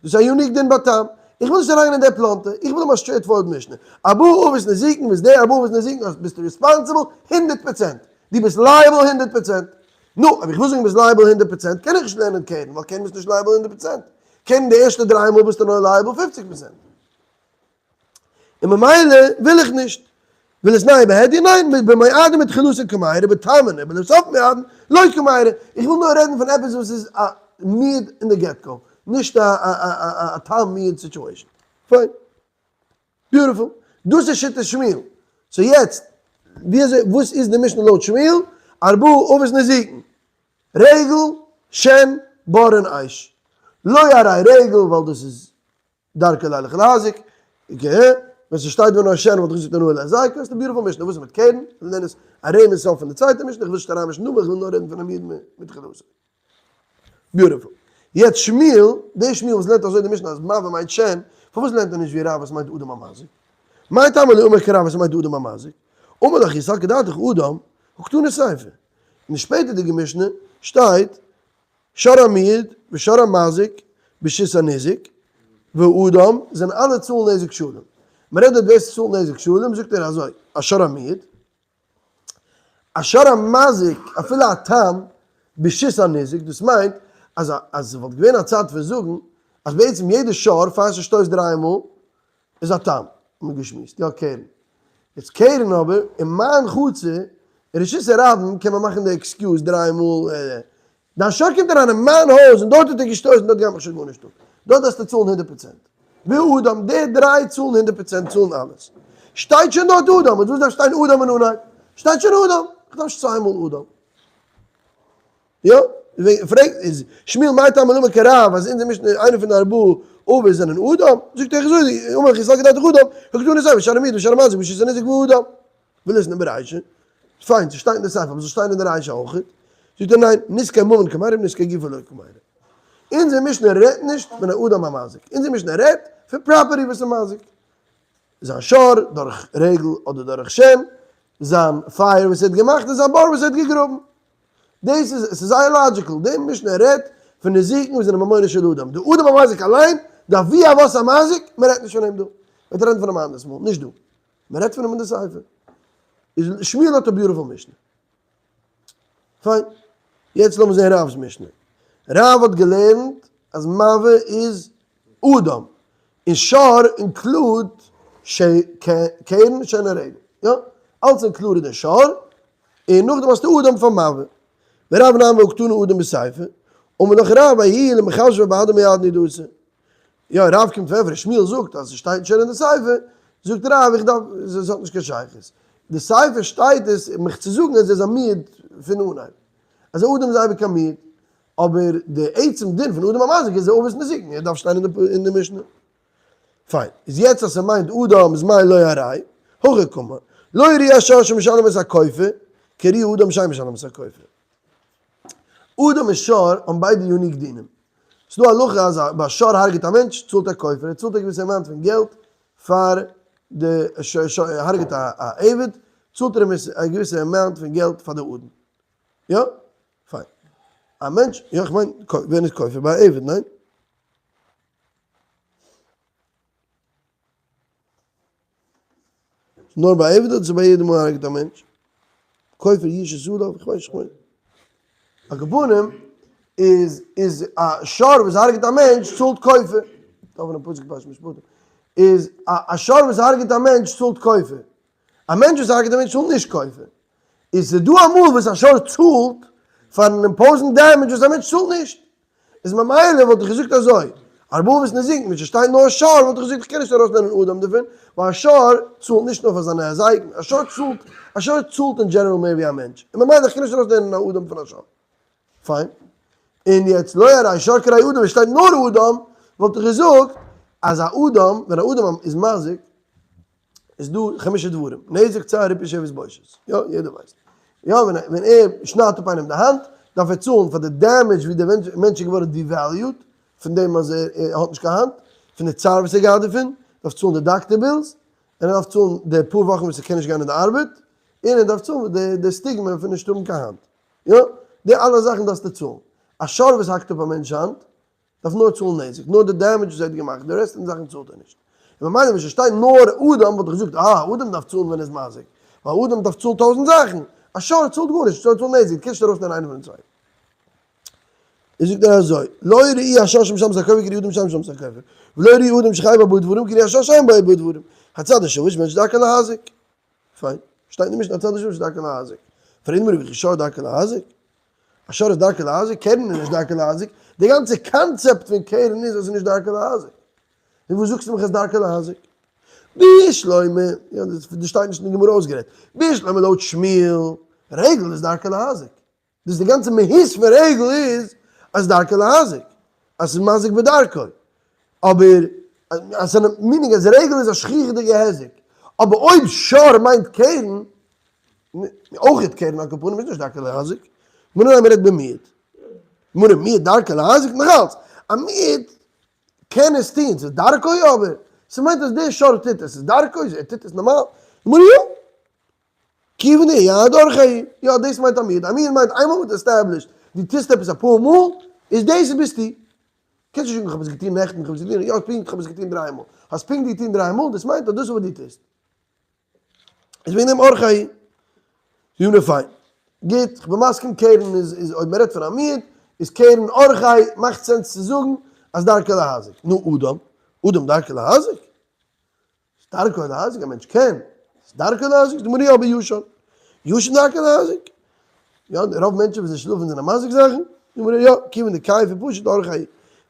דאס איז א unique דין ביי תם. איך וויל נישט אריינגיין אין די פלאנטער, איך וויל האבן א straightforward משנה. ארבעה אבות נזיקין וואס די ארבעה אבות נזיקין אז ביסטו responsible הונדערט פראצענט. דו ביסט liable הונדערט פראצענט. נו, אויב איך וויל זאגן ביסט liable הונדערט פראצענט קען איך נישט לערנען קרן, ווייל קרן ביסטו נישט liable הונדערט פראצענט. קרן די ערשטע דריי מאל ביסטו נאר liable פופציג פראצענט. און ממילא וויל איך נישט. וליתנהו בהדיא? ניין, במועדין מתחילתן קמיירי, בתמין ולבסוף מועדין לא קמיירי. איך וויל נאר רעדן פון עפעס וואס איז א מועד אין די get go, נישט א תם מועד situation. פיין. Beautiful. דאס איז שיטת שמואל. So יעצט, ווי אזוי, וואס איז די משנה לויט שמואל? ארבעה אבות נזיקין. רגל, שן, בור און אש. לא הרי רגל ווייל דאס איז דרכו לילך להזיק, אקעי, ווען ס'שטייט ווען נאר שן וואלט איך געזאגט הנאה להזיקו, ס'איז א beautiful משנה, וואס איז מיט קרן? מיר לערנען עס א רמז סוף פון די צווייטע משנה, איך וויל נישט אריינמישן נאמען, איך וויל נאר רעדן פון א מועד מתחילתו. Beautiful. יעצט שמואל, דער שמואל וואס לערנט אזוי די משנה אז מבעה מיינט שן, פארוואס לערנט ער נישט ווי רב וואס מיינט אדם המזיק? מאי טעמא לא אמר כרב וואס מיינט אדם המזיק? אמר לך אי סלקא דעתך אדם, הא קתני סיפא. אין די שפעטערדיגע משנה שטייט שור המועד ושור המזיק ברשות הניזק והאדם זענען אלע צאלן נזק שלם. מען רעדט דארט ווער ס'צאלט נזק שלם, זאגט ער אזוי, א שור המועד, א שור המזיק, אפילו א תם, ברשות הניזק, דאס מיינט אז אז ס'וואלט געווען א צייט פון זאגן אז בעצם יעדע שור פאר ס'שטויסט דריי מאל איז א תם, האט מען געשמועסט, יא קרן. יעצט קרן אבער, אין מיין חצר, אין רשות הרבים קען מען מאכן די excuse דריי מאל, דיין שור קומט אריין אין מיין הויז און דארט האט ער געשטויסן דארט גייט מיך שוין גארנישט אן, דארט דארפסטו צאלן הונדערט פראצענט. והאדם, די דריי צאלן הונדערט פראצענט צאלן אלעס. שטייט שוין דארט אדם, און וואס דארף שטיין אדם אין אנהייב? שטייט שוין אדם, איך דארף נישט צוויי מאל אדם. יא, פרעגט איז שמואל מאי טעמא למה כרב אז אונזער משנה איינער פון די ארבעה אבות זענען אדם, זאגט ער אזוי, אמר לך אי סלקא דעתך אדם, הא קתני סיפא, שור המועד ושור המזיק ברשות הניזק והאדם. וויל עס נאר ברישא, פיין, ס'שטייט אין די סיפא, אבער ס'זאל שטיין אין די רישא אויך. זאגט ער ניין, נזקי ממון קמיירי ונזקי גופו לא קמיירי. אונזער משנה רעדט נישט פון א אדם המזיק, אונזער משנה רעדט פון property וואס איז מזיק. זיין שור דורך רגל אדער דורך שן, זיין פייער וואס ער האט געמאכט און זיין בור וואס ער האט געגראבן. דאס איז, עס איז זייער logical, די משנה רעדט פון נזיקין וואס זענען ממונו של אדם, די אדם המזיק אליין, די אבי אבות המזיק, מען רעדט נישט פון אים דא, מען וועט רעדן פון אים אנדערס מאל, נישט דא, מען רעדט פון אים אין די סיפא. איז שמואל האט א beautiful משנה. פיין, יעצט לאמיר זען רב'ס משנה. רב האט געלערנט. אז מבעה איז אדם, און שור include קרן שן און רגל, יא? אלץ included אין שור, און נאכדעם האסטו אדם פאר מבעה. ורב נמי הא קתני אדם בסיפא, אמר לך רב ההוא למחשבא בהדי מועדין הוא דאתא. יא, רב קומט פון עפרא, שמואל זאגט אז ס'שטייט שוין אין די סיפא, זאגט רב איך דארף, עס האט נישט קיין שייכות. די סיפא שטייט עס מיך צו זאגן אז ער איז א מועד פון אנהייב. אז א אדם איז אייביג א מועד, אבער די עצם דין פון אדם המזיק איז אבות נזיקין, ער דארף שטיין אין די משנה. פיין, איז יעצט אז ס'מיינט אדם איז מאי לא הראי', הכי קאמר, לא ראי השור שמשלם את הכופר, כראי האדם שאין משלם את הכופר. אדם און שור האבן ביידע unique דינים. ס'דא א הלכה אז א שור הרג'ט א מענטש צאלט ער כופר, ער צאלט א געוויסע amount פון געלט פאר די שור הרג'ט א עבד, צאלט ער אים א געוויסע amount פון געלט פאר די אדון. יא? פיין. א מענטש, יא איך מיין, ווען איז כופר? ביי א עבד, ניין? נאר ביי עבד אדער ס'איז ביי יעדע מאל הרג'ט א מענטש? כופר ישית עליו? איך ווייס נישט כ'מיין. על כל פנים איז איז א שור וואס הרג'ט א מענטש צאלט כופר. דארף מען א פסוק פרשת משפטים. איז א שור וואס הרג'ט א מענטש צאלט כופר. א מענטש וואס הרג'ט א מענטש צאלט נישט כופר. איז ס'דא אמאל וואס א שור צאלט פארן impose ן damage וואס א מענטש צאלט נישט. איז ממילא וואלט איך געזאגט אזוי, ארבעה אבות נזיקין, ווען ס'שטייט נאר שור וואלט איך געזאגט איך קען נישט ארויסנעמען אדם דערפון, ווייל א שור צאלט נישט נאר פאר זיינע היזקן, א שור צאלט, א שור צאלט אין general מער ווי א מענטש, און ממילא איך קען נישט ארויסנעמען א אדם פון א שור. פיין. און יעצט לא הראי' שור כראי אדם, ווען ס'שטייט נאר אדם, וואלט איך געזאגט אז א אדם, ווען א אדם איז מזיק, איז דא חמשה דברים, נזק צער ריפוי שבת בושת, יא יעדער ווייסט, יא ווען ווען ער שניידט אפ איינעם די האנט דארף ער צאלן פאר די damage ווי די מענטש איז געווארן devalued פון דעם אז ער האט נישט קיין האנט, פון די צער וואס ער געהאט דערפון, דארף צאלן די doctor bills, און ער דארף צאלן די פאר וואכן וואס ער קען נישט גיין אין די ארבעט, און ער דארף צאלן די די סטיגמע פון נישט האבן קיין האנט, יא די אלע זאכן דארפסטו צאלן, א שור וואס האקט אפ א מענטש'ס האנט דארף נאר צאלן נזק, נאר די damage וואס ער האט געמאכט, די רעסט פון די זאכן צאלט ער נישט. און ממילא ווען ס'שטייט נאר אדם וואלט איך געזאגט אה, אדם דארף צאלן ווען ער איז מזיק, ווייל אדם דארף צאלן טויזנט זאכן, א שור צאלט גארנישט, שור צאלט נזק, דו קענסט נישט ארויסנעמען איינער פון די צווייטן. איז זאגט ער אזוי, לא ראי השור שמשלם את הכופר כראי אדם שאין משלם את הכופר, ולא ראי אדם שחייב ארבעה דברים כראי השור שאין בו ארבעה דברים, הצד השווה שמענטש דרכו להזיק. פיין, שטייט אין די משנה הצד השווה שדרכו להזיק. פרעגט די גמרא וכי שור דרכו להזיק? א שור איז דרכו להזיק, קרן איז נישט דרכו להזיק, די גאנצע קאנצעפט פון קרן איז אז ס'איז נישט דרכו להזיק. און וואס זאגסטו מיך אז דרכו להזיק? בשלמא, יא דאס שטייט נישט אין די גמרא אויסגערעדט, בשלמא לויט שמואל, רגל איז דרכו להזיק. דאס די גאנצע מהות פון רגל איז אז דרכו להזיק, אז ס'איז מזיק בדרכו, אבער אז ס'איז meaning אז רגל איז א שכיח'דיגע היזק, אבער אויב שור מיינט קרן, אויך קרן על כל פנים איז נישט דרכו להזיק, מנא הני מ'רעדט במועד, מנא מועד דרכו להזיק נאכאלץ, א מועד קען עס טוהן, ס'איז דרכו אבער, ס'מיינט אז דער שור טוט עס, ס'איז דרכו, ער טוט עס נארמאל, מנא יא. כיוון די אורחיה, יא דאס מיינט א מועד, א מועד מיינט איינמאל מ'האט established דו טוסט עפעס אפאר מאל, איז דאס ביסטו. קענסט נישט זאגן כ'האב עס געטון נעכטן, כ'האב עס געטון, יא פונקט כ'האב עס געטון דריי מאל. האסט פונקט געטון דריי מאל, דאס מיינט אז דאס איז וואס דו טוסט. איז וועגן דעם אורחיה. יונה פיין. גוט, כ'בין מסכים קרן איז איז אויב מ'רעדט פון א מועד, איז קרן אורחיה מאכט sense צו זאגן אז דרכו להזיק. נו אדם, אדם דרכו להזיק? דרכו להזיק, א מענטש קען, דרכו להזיק, די גמרא יא בישן, ישן דרכו להזיק, יא, די רוב מענטשן וואס זיי שלאפן זענען מזיק זאכן, די גמרא יא, כיוון דכייף ופשוט אורחיה,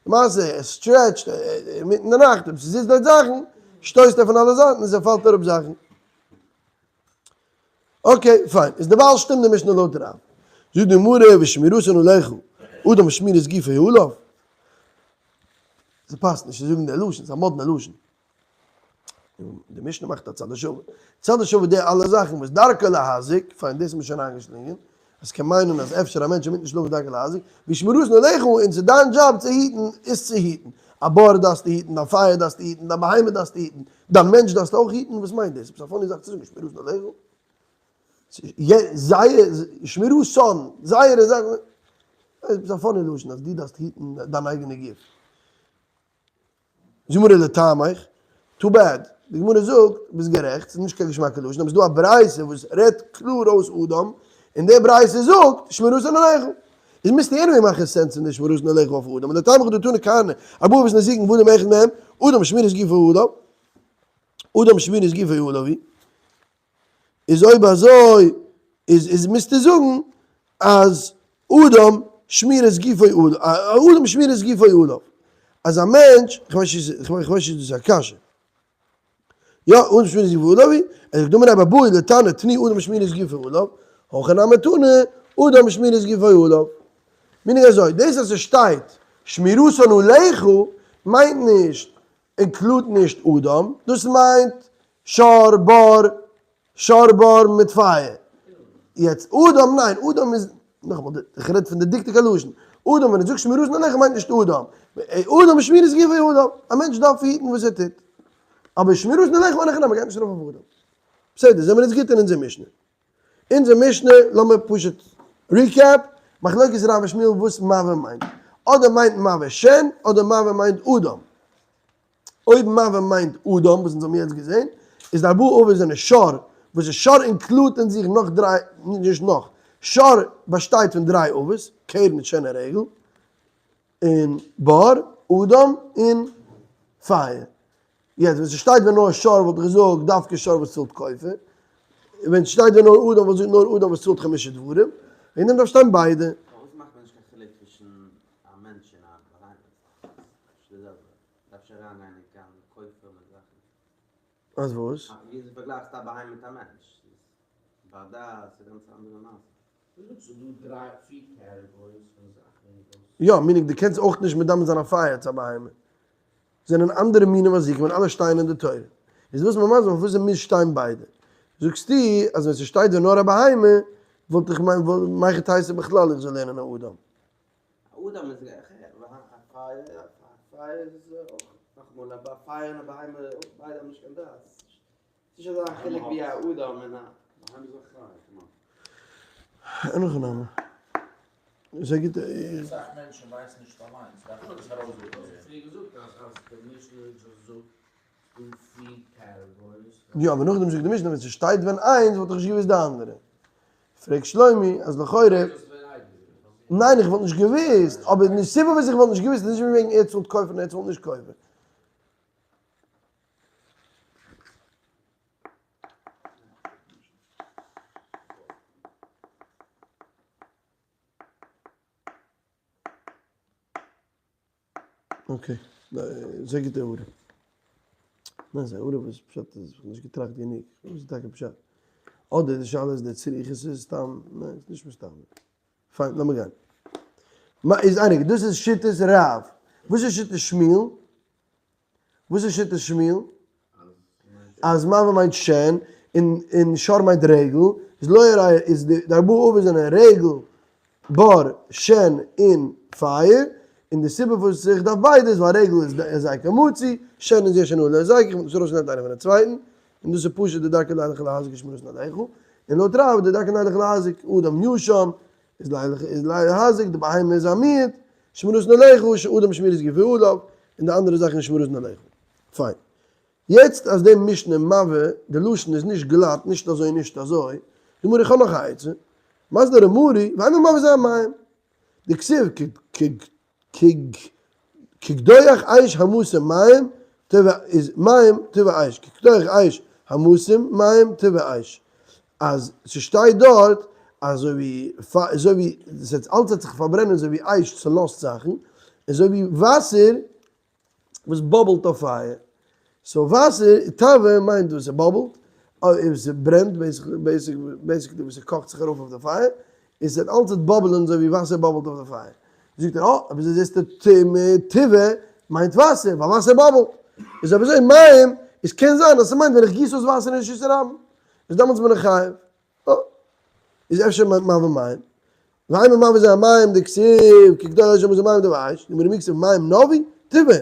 למעשה ער stretch ט אינמיטן די נאכט, אויב ס'זיצט דארט זאכן, שטויסט ער פון אלע זייטן און ס'פאלט אראפ זאכן. okay, פיין, איז דערווייל שטימט די משנה לויט רב. זאגט די גמרא ושמירתן עליך, אדם שמירת גופו עליו. ס'פאסט נישט צו זאגן די לשון, ס'איז א מאדנע לשון. די משנה מאכט א צד השווה. צד השווה די אלע זאכן וואס דרכו להזיק, פיין דאס האט מען שוין איינגעשלינגען, אז קען מיינען אז אפשר א מענטש אינמיטן שלאפן דרכו להזיק, ושמירתן עליך, און ס'איז דיין דזשאב צו היטן, איז צו היטן. א בור דארפסטו היטן, דיין פייער דארפסטו היטן, דיין בהמה דארפסטו היטן, דיין מענטש דארפסטו אויך היטן, וואס מיינט דאס? עפעס א funny זאך צו זאגן שמירתן עליך? זייער שמירתן, זייערע זאכן, עפעס א funny לשון אז דו דארפסט היטן דיין אייגענע גוף. גמרא לטעמיך, too bad, די גמרא זאגט, ביסט גערעכט, ס'איז נישט קיין געשמאקע לשון, אבער ס'איז דא א ברייתא וואס רעדט קלאר אויס אדם, און די ברייתא זאגט, שמירתן עליך. איז מוזטו anyway מאכן sense פון די שמירתן עליך אויף אדם, און לטעמיך דתנא כהנא, ארבעה אבות נזיקין ואדם אחד מהם, אדם שמירת גופו עליו, אדם שמירת גופו עליו היא, איז אויב אזוי איז איז מוזטו זאגן אז אדם שמירת גופו עליו, אדם שמירת גופו עליו, אז א מענטש, כ'ווייס נישט כ'ווייס נישט דאס איז א קשיא. יא, אדם שמירת גופו עליו היא, ער זאגט דאמר רבי אבהו לתנא תני אדם שמירת גופו עליו, הכא נמי תנא אדם שמירת גופו עליו. meaning אזוי, דאס אז ס'שטייט שמירתן עליך מיינט נישט, include נישט אדם, דאס מיינט שור בור, שור בור מיט פייער. יעצט אדם, ניין, אדם איז, נאכאמאל, איך רעד פון די דקדוק הלשון, אדם ווען ער זאגט שמירתן עליך מיינט נישט אדם, אדם שמירת גופו עליו, א מענטש דארף היטן וואס ער טוט, אבער שמירתן עליך מיין איך נאר, מ'גייט נישט ארויף אויף אדם. בסדר, זעמיר אונז גוט אין אונזער משנה. אונזער משנה, לאמיר פשוט recap, מחלוקת רב ושמואל וואס מבעה מיינט. אדער מיינט מבעה שן, אדער מבעה מיינט אדם. אויב מבעה מיינט אדם, וואס אונז האבן יעצט געזען, איז די ארבעה אבות זענען שור, וואס איז שור include אין זיך נאך דריי, נישט נאך, שור באשטייט פון דריי אבות, קרן, שן און רגל, און בור, אדם, און פייער. יעצט ווען ס'שטייט ווען נאר שור וואלט איך געזאגט דווקא שור וואס צאלט כופר, ווען ס'שטייט ווען נאר אדם וואלט איך געזאגט נאר אדם וואס צאלט חמשה דברים, וועגן דעם דארף שטיין ביידע. פארוואס מאכט מען נישט קיין חילוק צווישן א מענטש און א בהמה? ס'איז נישט די זעלבע. דארף נישט אריינגיין אין קיין כופר מיט זאכן. אז וואס? וויאזוי פארגלייכסטו א בהמה מיט א מענטש? ס'איז בר דעת, ס'איז גאנץ אנדערע מעשה. יא, meaning דו קענסט אויך נישט מדמה זיין א פייער צו א בהמה. זענען אנדערע מינים מזיקים און אלע שטייען אין די תורה. איז וואס ממש פארוואס עס מוז שטיין ביידע? זאגסטו אז ווען ס'שטייט ווען נאר א בהמה וואלט איך מהיכי תיתי בכלל איך זאל לערנען א אדם. א אדם איז א פייער, א פייער איז אויך נאכאמאל א פייער און א בהמה ביידע האבן נישט קיין דעת. ס'נישט אזא חילוק ווי א אדם און א. בהמה איז א חי, כמעט. אין הכי נמי. זייער גוט. אסאך מענטשן ווייסן נישט אליינס, דארף מען עס ארויסגעבן. האסט פריער געזאגט אז אז די משנה זאגט דא פיר categories. יא אבער נאכדעם זאגט די משנה ווען ס'שטייט ווען איינס וואלט איך נישט געוואוסט די אנדערע. פרעגט שלומי אז לכאורה. ניין איך וואלט נישט געוואוסט, אבער די סיבה וואס איך וואלט נישט געוואוסט איז נישט וועגן ער צאלט כופר און ער צאלט נישט כופר. okay, זייער גוטע הערה. ניין, ס'איז א הערה וואס פשט איז, כ'האב נישט געטראכט גענוג. וואס איז טאקע פשט? אדער די שאלה איז די צריכות איז סתם, ניין, ס'איז נישט מסתבר. פיין, לאמיר גיין. איז אייניג, דאס איז שיטת רב. וואס איז שיטת שמואל? וואס איז שיטת שמואל? אז מבעה מיינט שן, און שור מיינט רגל, איז לא ירא איז די ארבעה אבות זענען רגל, בור, שן, און פייער, און די סיבה פארוואס איך דארף ביידע איז ווייל רגל איז היזק המצוי, שן איז יש הנאה להיזק, איך וואלט נישט ארויסגענעמט איינער פונעם צווייטן, און דאס איז פשוט די דרכי לילך להזיק ושמירתן עליך, און לויט רב די דרכי לילך להזיק אדם ישן איז לילך איז להזיק, די בהמה איז א מיעוט, שמירתן עליך, אדם שמירת גופו עליו, און די אנדערע זאכן איז שמירתן עליך. פיין. יעצט אז די משנה מבעה, די לשון איז נישט גלאט, נישט אזוי נישט אזוי, גמרא איך האב נאך א עצה, מסדר אמרי, ואימא מבעה זה המים. דכתיב כקדוח אש המסים מים תבע איז מים תבע אש, כקדוח אש המסים מים תבע אש. אז ס'שטייט דארט אזוי ווי אזוי ווי ס'האט אלץ האט זיך פארברענען אזוי ווי אש צולאזט זאכן, אזוי ווי וואסער וואס bubble ט אויף פייער, so וואסער, תבעה מיינט וואס ס'באבלט, אויב ס'ברענט basically וואס ס'קאכט זיך ארויף אויף די פייער, און ס'וועט אלץ וועט bubble ען אזוי ווי וואסער bubble ט אויף די פייער. זאגט ער, אה, אבער זעסטו תבעה מיינט וואסער, ווייל וואסער bubble ט. איז אויב אזוי מים, איז קען זיין אז ס'מיינט ווען איך גיס אויס וואסער אין רשות הרבים, איז דעמאלטס בין איך חייב. אה, איז אפשר מיינט מבעה מים. ואימא מבעה זה המים דכתיב כקדוח אש המסים מים תבעה אש, די מיקס פון מים נביא, תבעה.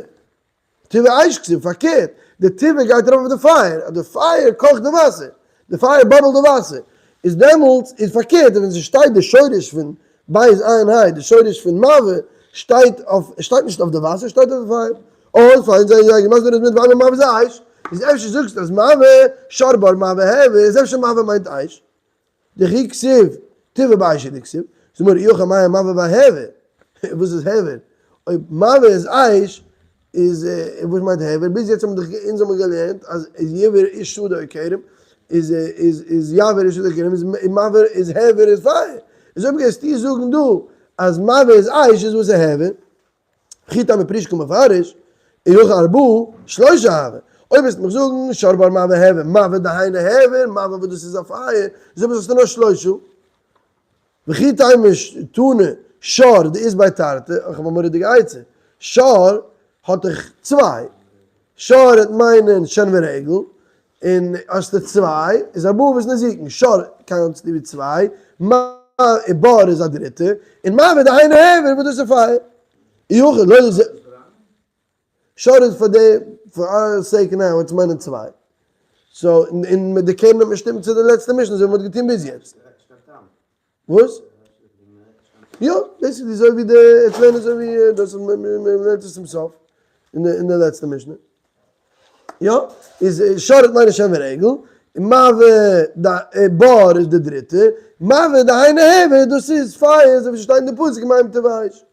תבעה אש כתיב, פארקערט, די תבעה גייט ארויף אויף די פייער, אז די פייער קאכט די וואסער, די פייער bubble ט די וואסער, איז דעמאלטס איז פארקערט, ווען ס'שטייט די שורש פון בית עין ה', די שורש פון מבעה, שטייט אויף, שטייט נישט אויף די וואסער, שטייט אויף די פייער. אוי, פיין, זיי זאגן, מה זאת אומרת ואימא מבעה זה אש? איז אפשר זאגסטו אז מבעה, שור בור מבעה העבר, איז אפשר מבעה מיינט אש? דכי כתיב, תבעה באש הוא דכתיב. זאג מיר אי הכי מאי המבעה וההבער? וואס איז הבער? אויב מבעה איז אש, איז וואס מיינט הבער? ביז יעצט האבן דאך אונז האבן געלערנט אז יבער איש שדה או כרם, איז איז איז יבער איש שדה או כרם איז מבער איז הבער איז פייער. איז אויב גייסטו זאגן דא אז מבעה איז אש איז וואס איז הבער? וכי תימא פריש קא מפרש, אי הכי ארבעה, שלושה הוו. אויב וועסטו מיך זאגן שור בר מבעה הבער, מבעה דהיינו הבער, מבעה וואס דאס איז א פייער, איז אויב זאגסטו נאר שלושה. וכי תימא תנא שור דאית ביה תרתי, איך האב א מורא'דיגע עצה, שור האט דאך צוויי, שור העט מיינען שן ורגל, און האסטו צוויי, איז ארבעה אבות נזיקין, שור count סטו ווי צוויי, בור איז א דריטע, און מבעה דהיינו הבער וואס דאס איז פייער. אי הכי לא זה. שור איז פאר די, for our sake now, אונז מיינען צוויי. so, און מיט די קרן האט מען שטימט צו די לעצטע משנה אזוי ווי מ'האט געטון ביז יעצט. וואס? יא, דאס איז אזוי ווי די, עס לערנען אזוי ווי דאס מ'לערנט עס צום סוף, אין די לעצטע משנה. יא, איז שור מיינט שן ורגל, מבעה די בור איז די דריטע, מבעה דהיינו הבער דאס איז פייער אזוי ווי ס'שטייט אין די פסוק מים תבעה אש.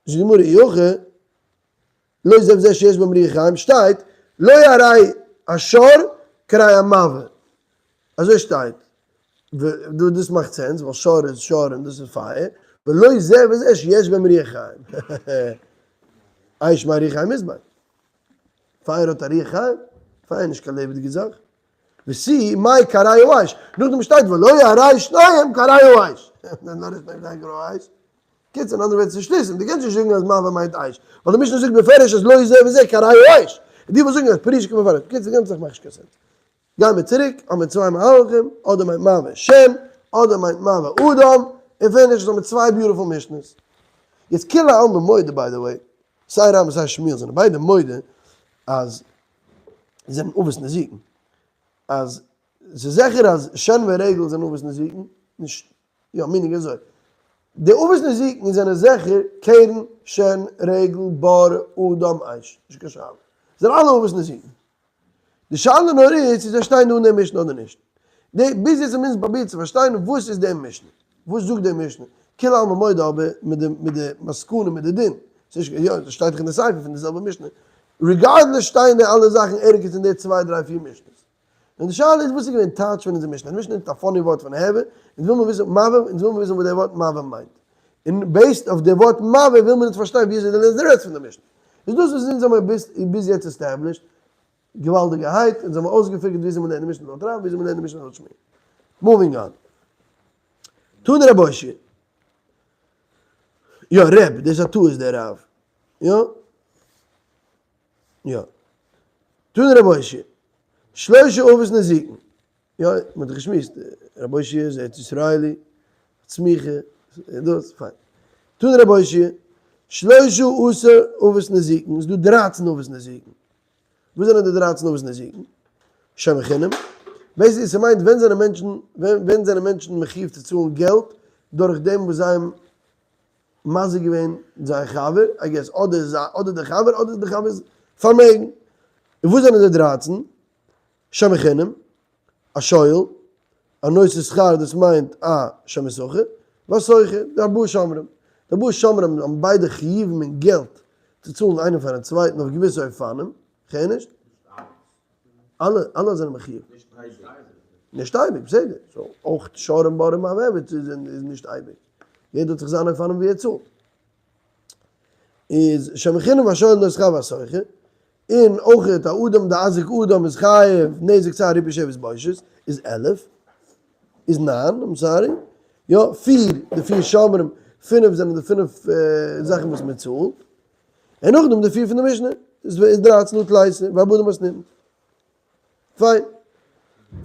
זאגט די גמרא אי הכי לא זה וזה שיש בהם רוח חיים שטייט לא הרי השור כהרי המבעה אזוי שטייט דאס מאכט sense ווייל שור איז שור און דאס איז פייער ולא זה וזה שיש בהם רוח חיים אש מאי רוח חיים אית ביה פייער האט א רוח חיים? פייער איז נישט קיין לעבעדיגע זאך ותו מאי כהרי האש נאכדעם שטייט ולא הרי שניהם כהרי האש קיצור, אין אנדערע ווערטער ס'איז שטותים, דו קענסט נישט זאגן אז מבעה מיינט אש, ווייל די משנה זאגט בפירוש אז לא זה וזה כהרי האש, און דו ווילסט זאגן אז פריש קומט מפרש, בקיצור די גאנצע זאך מאכט נישט קיין sense. גייען מיר צוריק, האבן מיר צוויי מהלכים, אדער מיינט מבעה שן, אדער מיינט מבעה אדם, און finish, האבן מיר צוויי beautiful משנה'ס. יעצט כולי עלמא מודה by the way, סיי רב און סיי שמואל זענען ביידע מודה אז זיי זענען אבות נזיקין, אז ס'איז זיכער אז שן ורגל זענען אבות נזיקין, נישט יא, meaning אזוי. די אבות נזיקין זענען זיכער קרן, שן, רגל, בור, אדם, אש. נישט קיין שאלה. זענען אלע אבות נזיקין. די שאלה נאר איז צו זיי שטייען דא אין די משנה אדער נישט. די, ביז יעצט האבן אונז פרובירט צו פארשטיין וואס איז די משנה. וואס זאגט די משנה. כולי עלמא מודה אבער מיט די, מיט די מסקנא מיט די דין. ס'נישט, יא, ס'שטייט דאך אין די סיפא פון די זעלבע משנה. regardless שטייען די אלע זאכן ערגעץ אין די צוויי דריי פיר משנות. און די שאלה איז וואס איז געווען טייטש פון אונזער משנה? די משנה נוצט א funny ווארט פון הבער, אונז וויל מיר וויסן מבעה, אונז וויל מיר וויסן וואס דער ווארט מבעה מיינט. און based אויף דער ווארט מבעה וויל מיר אונז פארשטיין ווי אזוי די לערנסט די רעסט פון די משנה. איז דאס וואס אונז האמיר ביז יעצט established, געוואלדיגערהייט, אונז האמיר אויסגע figure ט ווי אזוי מען לערנט די משנה לויט רב, ווי אזוי מען לערנט די משנה לויט שמואל. moving on. תנא רב אושעיא. יא, רב, דאס איז א טעות דער רב. יא. יא. תנא רב אושעיא. שלושה אבות נזיקין. יא, מען האט דאך געשמועסט, רב אושעיא איז ארץ ישראלי, סמיכה, דאס, פיין. תנא רב אושעיא. שלשה עשר אבות נזיקין, ס'איז דא דרייצן אבות נזיקין. וואס זענען די דרייצן אבות נזיקין? שומר חינם. basically ס'מיינט ווען זענען מענטשן, ווען זענען מענטשן מחיוב צו צאלן געלט דורך דעם וואס זיי האבן מזיק געווען זייער חבר, I guess אדער זיי אדער די חבר אדער די חבר'ס פארמעגן. און וואס זענען די דרייצן? שומר חינם, א שואל, א נושא שכר דאס מיינט א שומר שכר, והשוכר, די ארבעה שומרים. די ארבעה שומרים האבן ביידע חיובים אין געלט צו צאלן איינער פארן צווייטן אויף געוויסע אופנים, כ'הער נישט? אלע אלע זענען מחיוב. נישט אייביג, בסדר. so אויך שור און בור און מבעה איז נישט אייביג. יעדער האט זיך זיינע אופנים ווי ער צאלט. איז שומר חינם והשואל נושא שכר והשוכר, און אויך א אדם דאזיק אדם איז חייב נזק צער ריפוי שבת בושת, איז 11, איז ניין, I'm sorry, יא, פיר, די פיר שומרים, פינף זענען די פינף זאכן וואס מען צאלט, און נאכדעם די פיר פון די משנה, איז דרייצן הא תליסר, וארבעה דמתניתין. פיין.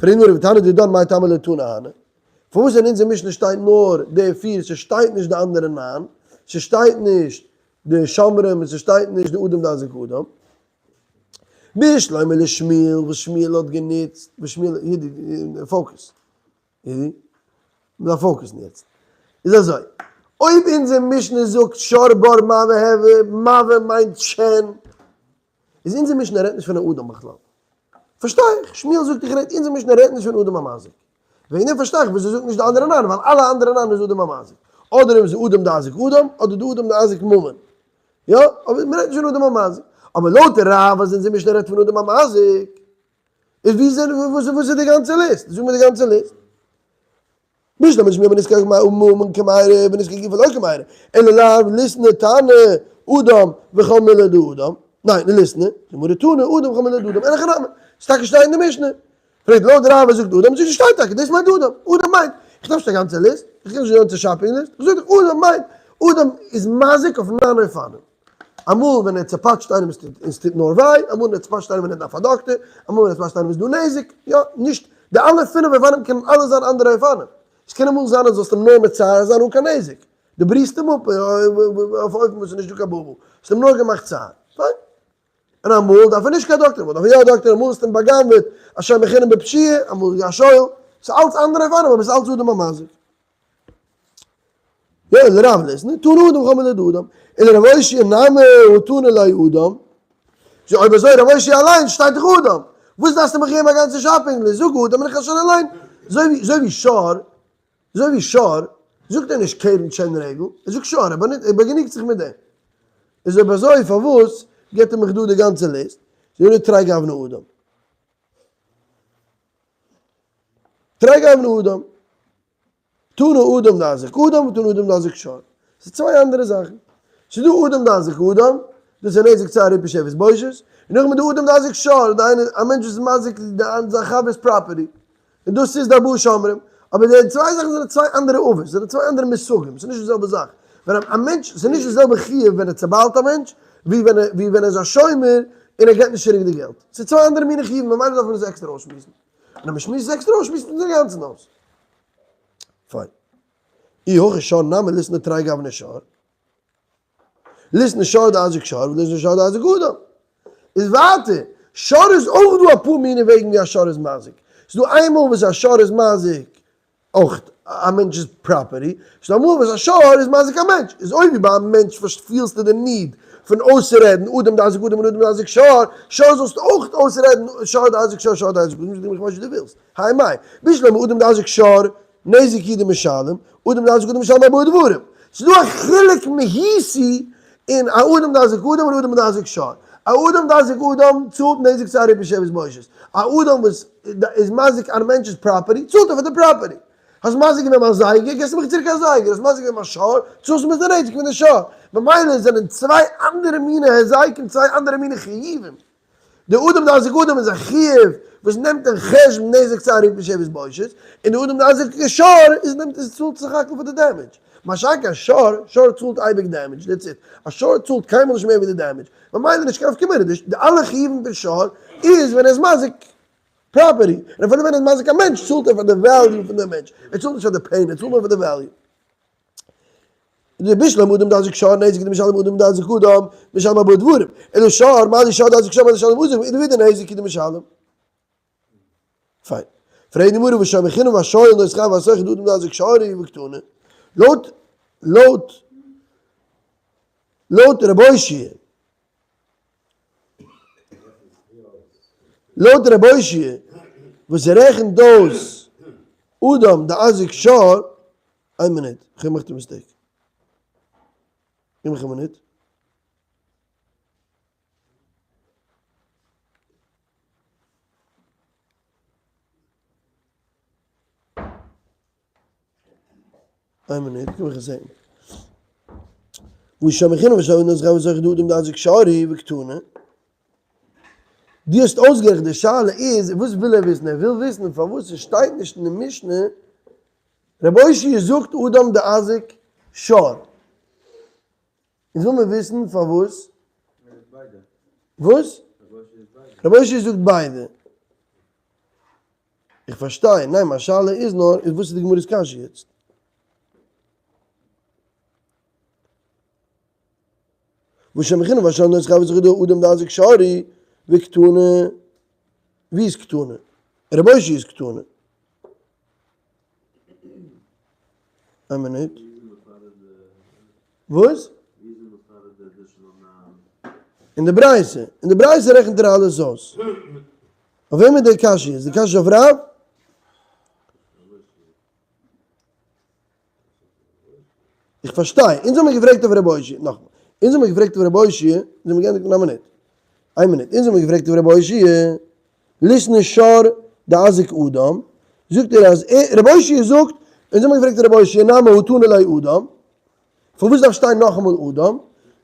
פרעגט גמרא ותנא דידן מאי טעמא לא תנא הני? פארוואס אין אונזער משנה שטייט נאר די פיר, ס'שטייט נישט די אנדערע ניין, ס'שטייט נישט די שומרים און ס'שטייט נישט די אדם דאזיק אדם? בשלמא לשמואל וואס שמואל האט גענוצט, וואס שמואל, focus, מ'דארף focus ן יעצט. איז אזוי, אויב אונזער משנה זאגט שור בור מבעה הבער, מבעה מיינט שן, איז אונזער משנה רעדט נישט פון א אדם בכלל. פארשטיי איך, שמואל זאגט איך רעד, אונזער משנה רעדט נישט פון אדם המזיק. וועגן דעם פארשטיי איך וואס ער זאגט נישט די אנדערע ניין, ווייל אלע אנדערע ניין איז אדם המזיק. אדער איז אדם דאזיק אדם, אדער די אדם דאזיק ממון. יא, אבער מ'רעדט נישט פון אדם המזיק. אבער לויט רב אז אונזער משנה רעדט פון אדם המזיק, איז ווי זענען וואס איז די גאנצע ליסט? זאג מיר די גאנצע ליסט. בשלמא לשמואל בנזקק ממון קמיירי ובנזקק גופא לא קמיירי, אלא לאו ליתני תנא אדם וכל מילי דאדם, ניין ליתני, גמרא תנא אדם וכל מילי דאדם, אין הכי נמי, ס'טאקע שטייט אין די משנה. פרעגט לויט רב וואס זאגט אדם, זאגט שטייט טאקע, דאס מיינט אדם, אדם מיינט, איך דארף נישט א גאנצע ליסט, איך קען נישט די גאנצע shopping list, איך זאג דיך אדם מיינט, אדם איז מזיק אויף ניין אופנים. אמאל ווען ער צעפאטשט איינעם און ס'טוט נאר וויי, אמאל ווען ער צעפאטשט איינעם ווען ער דארף א דאקטער, אמאל ווען ער צעפאטשט איינעם איז דא נזק, יא, נישט, די אלע פינף אופנים קענען אלע זיין אנדערע אופנים. עס קען אמאל זיין אז זאלסט אים נאר מצער זיין אן קיין נזק, דו בריסט אים אפ אויף א אופן וואס איז נישט דא קיין בובו, האסט אים נאר געמאכט צער, פיין. און אמאל דארף ער נישט קיין דאקטער, אמאל דארף ער יא א דאקטער, אמאל האסטו אים בא'גנב'עט א שומר חינם בפשיעה, אמאל איז א שואל, ס'איז אלץ אנדערע אופנים אבער ס'איז אלץ אדם המזיק. יא, לרב ליתני, תנא אדם וכל מילי דאדם, און לרב אושעיא נמי הא תנא ליה אדם, זי אויב אזוי רב אושעיא אליין שטייט דאך אדם, וואס דארפסטו מיך געבן א גאנצע shopping list, זאג אדם און איך וועל שוין אליין, אזוי ווי שור, אזוי ווי שור, זאגט ער נישט קרן שן רגל, ער זאגט שור, ער באגעניגט זיך מיט דעם. איז אויב אזוי פארוואס געבט ער מיך דא די גאנצע ליסט, זאגט ער תרי גווני אדם. תרי גווני אדם. תנא אדם דאזיק אדם ותנא אדם דאזיק שור. ס'איז צוויי אנדערע זאכן. ס'איז דא אדם דאזיק אדם, דאס איז נזק צער ריפוי שבת בושת, און נאכדעם איז דא אדם דאזיק שור, דהיינו א מענטש וואס איז מזיק זיין חבר'ס property, און דאס איז די ארבעה שומרים. אבער די צוויי זאכן זענען צוויי אנדערע אבות, זענען צוויי אנדערע מושגים, ס'איז נישט די זעלבע זאך. ווען א מענטש, ס'איז נישט די זעלבע חיוב ווען ער צעביילט א מענטש, ווי ווען ער איז א שומר און ער געבט נישט צוריק די געלט. ס'איז צוויי אנדערע מיני חיובים, ממילא דארף מען עס עקסטער אויסשמועסן. און אז מ'שמועסט עס עקסטער אויס, שמועסט מען עס אינגאנצן אויס. פיין. אי הכי שור נמי ליתני תרי גווני שור. ליתני שור דאזיק שור וליתני שור דאזיק אדם. איז ווייטער, שור איז אויך דא אפאר מיני וועגן ווי א שור איז מזיק. ס'איז דא איינמאל וואס א שור איז מזיק אויך א מענטש'ס property, ס'איז דא אמאל וואס א שור איז מזיק א מענטש. איז אויב ווי ביי א מענטש פילסטו די need פון אויסרעדן אדם דאזיק אדם און אדם דאזיק שור, שור זאלסטו אויך אויסרעדן שור דאזיק שור שור דאזיק אדם, איך ווייס נישט וואס דו ווילסט. האי מאי. בשלמא אדם דאזיק שור נזק הוא דמשלם, אדם דאזיק אדם משלם ארבעה דברים. ס'איז דא א חילוק מהותי אין א אדם דאזיק אדם און אדם דאזיק שור. א אדם דאזיק אדם צאלט נזק צער ריפוי שבת בושת. א אדם וואס איז מזיק א מענטש'ס property צאלט ער פאר די property. האסט מזיק געווען מיין זייגער געסטו מיך צוריק א זייגער, האסט מזיק געווען מיין שור צאלסטו מיר די נזק פון די שור. ממילא זענען צוויי אנדערע מיני היזקים צוויי אנדערע מיני חיובים. די אדם דאזיק אדם איז א חיוב וואס נעמט אין חשבון נזק צער ריפוי שבת בושת, און די אדם דאזיק שור איז נעמט איז צאלט סך הכל פאר די damage. מה שאין כן שור, שור צאלט אייביג damage, that's it. א שור צאלט קיינמאל נישט מער ווי די damage. ממילא נישט קיין נפקא מינה, די אלע חיובים פון שור איז ווען ער איז מזיק property, און אפילו ווען ער איז מזיק א מענטש צאלט ער פאר די value פון די מענטש, ער צאלט נישט פאר די pain, ער צאלט נאר פאר די value. דבשלמא אדם דאזיק שור נזק דמשלם אדם דאזיק אדם משלם ארבעה דברים, אלא שור מה זה שור דאזיק שור מה זה שלם אדם איז ווידער נזק דמשלם. פיין. פרעגט די גמרא והשומר חינם והשואל לא שכר והשוכר דאדם דאזיק שור הוא וקטנה. לויט לויט לויט רב אושעיא לויט רב אושעיא וואס רעכנט אויס אדם דאזיק שור, איין מינוט, איך האב געמאכט א mistake, גיב מיך א מינוט. איין מינוט, גיב מיך א second. והא שומר חינם והשואל אינו שכר והשוכר דאדם דאזיק שור הוא וקתני. דו האסט אויסגערעכנט די שאלה איז וואס וויל ער וויסן? ער וויל וויסן פארוואס עס שטייט נישט אין די משנה רב אושעיא זאגט אדם דאזיק שור. אונז וויל מיר וויסן פארוואס. וואס? רב אושעיא זאגט ביידע. איך פארשטיי, ניין מיין שאלה איז נאר איז וואס איז די גמרא'ס קשיא יעצט? והא שומר חינם והשואל אינו שכר והשוכר דאדם דאזיק שור הוא וקתני, ווי איז קתני? רב אושעיא איז קתני. איין מינוט. וואס? אין די ברייתא, אין די ברייתא רעכנט ער אלעס אויס. אויף וועם איז די קשיא? איז די קשיא אויף רב? איך פארשטיי, אונז האמיר געפרעגט אויף רבי אושעיא, נאכאמאל, אונז האמיר געפרעגט אויף רבי אושעיא, אונז האמיר געענדיגט אין א מינוט, איין מינוט, אונז האמיר געפרעגט אויף רבי אושעיא, ליתני שור דאזיק אדם, זאגט ער אז רבי אושעיא זאגט, אונז האמיר געפרעגט רבי אושעיא נמי הא תנא ליה אדם, פארוואס דארף שטיין נאכאמאל אדם,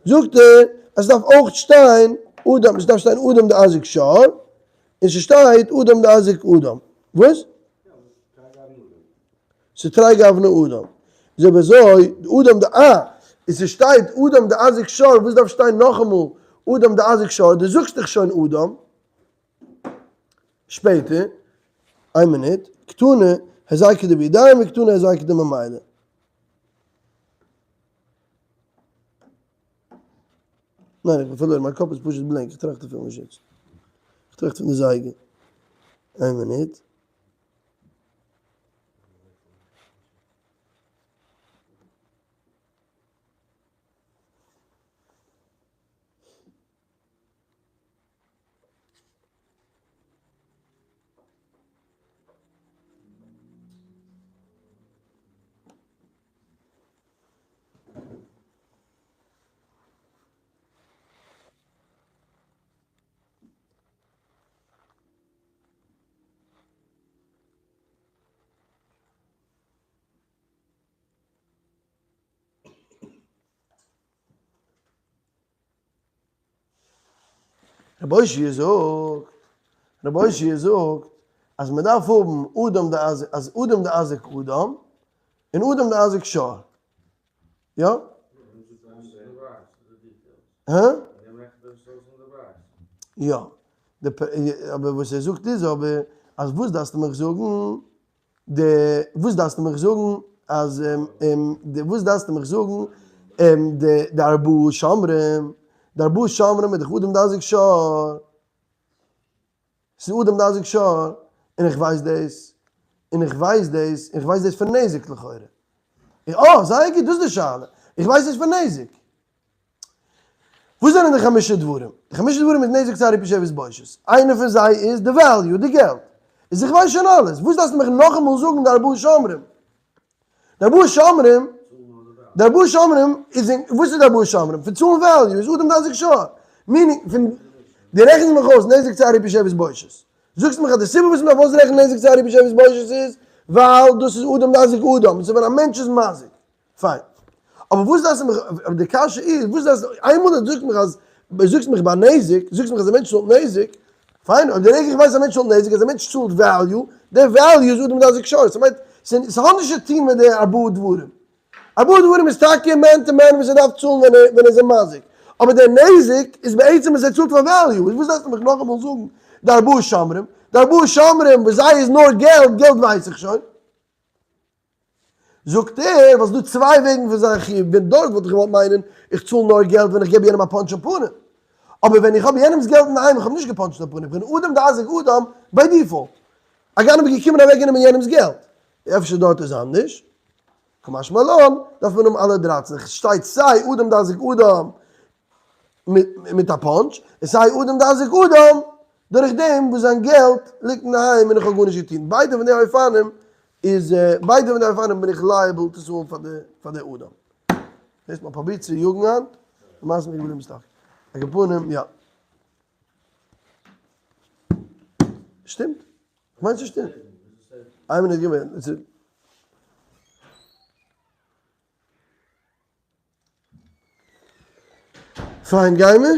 זאגט ער אז ס'דארף אויך שטיין אדם, ס'דארף שטיין אדם דאזיק שור, און ס'שטייט אדם דאזיק אדם, וואס? ס'תרי גווני אדם. איז אויב אזוי, אדם ד א, און ס'שטייט אדם דאזיק שור, וואס דארף שטיין נאכאמאל אדם דאזיק שור, דו זאגסט דאך שוין אדם. שפעטער, איין מינוט, קתני הזיקא דבידיים וקתני הזיקא דממילא. ניין איך בין פארלוירן, מיין קאפ איז פשוט blank, איך טראכט אפילו נישט יעצט. איך טראכט פון די זייגער. איין מינוט. רבי אושעיא זאגט, רבי אושעיא זאגט אז מען דארף האבן אדם דאזיק, אז אדם דאזיק אדם, און אדם דאזיק שור. יא? הא? יא. אבער וואס ער זאגט איז אבער, אז וואס דארפסטו מיך זאגן, די וואס דארפסטו מיך זאגן אז די וואס דארפסטו מיך זאגן די די ארבעה שומרים, די ארבעה שומרים איז דאך אדם דאזיק שור, ס'איז אדם דאזיק שור, און איך ווייס דאס, און איך ווייס דאס, און איך ווייס דאס פון נזק לכאורה. אה, זייער גוט, דאס איז די שאלה. איך ווייס דאס פון נזק. וואס זענען די חמשה דברים? די חמשה דברים איז נזק צער ריפוי שבת בושת. איינע פון זיי איז די value, די געלט. איז איך ווייס שוין אלעס, וואס דארפסטו מיך נאכאמאל זאגן די ארבעה שומרים? די ארבעה שומרים, די ארבעה שומרים איז אין, וואס איז די ארבעה שומרים? פון צאלן value, איז אדם דאזיק שור. meaning, פון, דו רעכנסט מיך אויס נזק צער ריפוי שבת בושת. זאגסט מיך אז די סיבה וואס מ'דארף אויסרעכענען נזק צער ריפוי שבת בושת איז, ווייל דאס איז אדם דאזיק אדם, דאס איז ווען א מענטש איז מזיק. פיין. אבער וואס דארפסטו מיך, אבער די קשיא איז, וואס דארפסטו, איינמאל דו זאגסט מיך אז, זאגסט מיך ביי נזק, זאגסט מיך אז א מענטש צאלט נזק, פיין, אויב די רגע איך ווייס אז א מענטש צאלט נזק, אז א מענטש צאלט value, די value איז אדם דאזיק שור, ס'מיינט, ס'האט נישט צו טון מיט די ארבעה דברים. ארבעה דברים איז טאקע man to man וואס ער דארף צאלן ווען ער ווען ער איז אים מזיק, אבער דער נזק איז בעצם וואס ער צאלט פאר value, איז וואס דארפסטו מיך נאכאמאל זאגן די ארבעה שומרים? די ארבעה שומרים וואס זיי איז נאר געלט, געלט ווייס איך שוין. זאגט ער, ווייל ס'דא צוויי וועגן פון זיין חיוב, ווען דארט וואלט איך געוואלט מיינען איך צאל נאר געלט ווען איך געב יענעם א punch אין פנים, אבער ווען איך האב יענעמס געלט אינדערהיים איך האב נישט געפאנטשט אין פנים, איך בין אדם דאזיק אדם by default, א גנב איז געקומען אוועקגענומען יענעמס געלט, אפשר דארט איז אנדערש, קא משמע לן, דארף מען האבן אלע דרייצן, עס שטייט סיי אדם דאזיק אדם מיט א punch, און סיי אדם דאזיק אדם דורך דעם וואס זיין געלט ליגט אינדערהיים און איך האב גארנישט געטון, ביידע פון די אופנים איז ביידע פון די אופנים בין איך liable צו צאלן פאר די פאר די אדם. דאס מען פרובירט צו יאגן היינט, למעשה בין איך געבליבן stuck. על כל פנים, יא. שטימט? כ'מיין ס'שטימט. איין מינוט גיב מיר. פיין גיימער.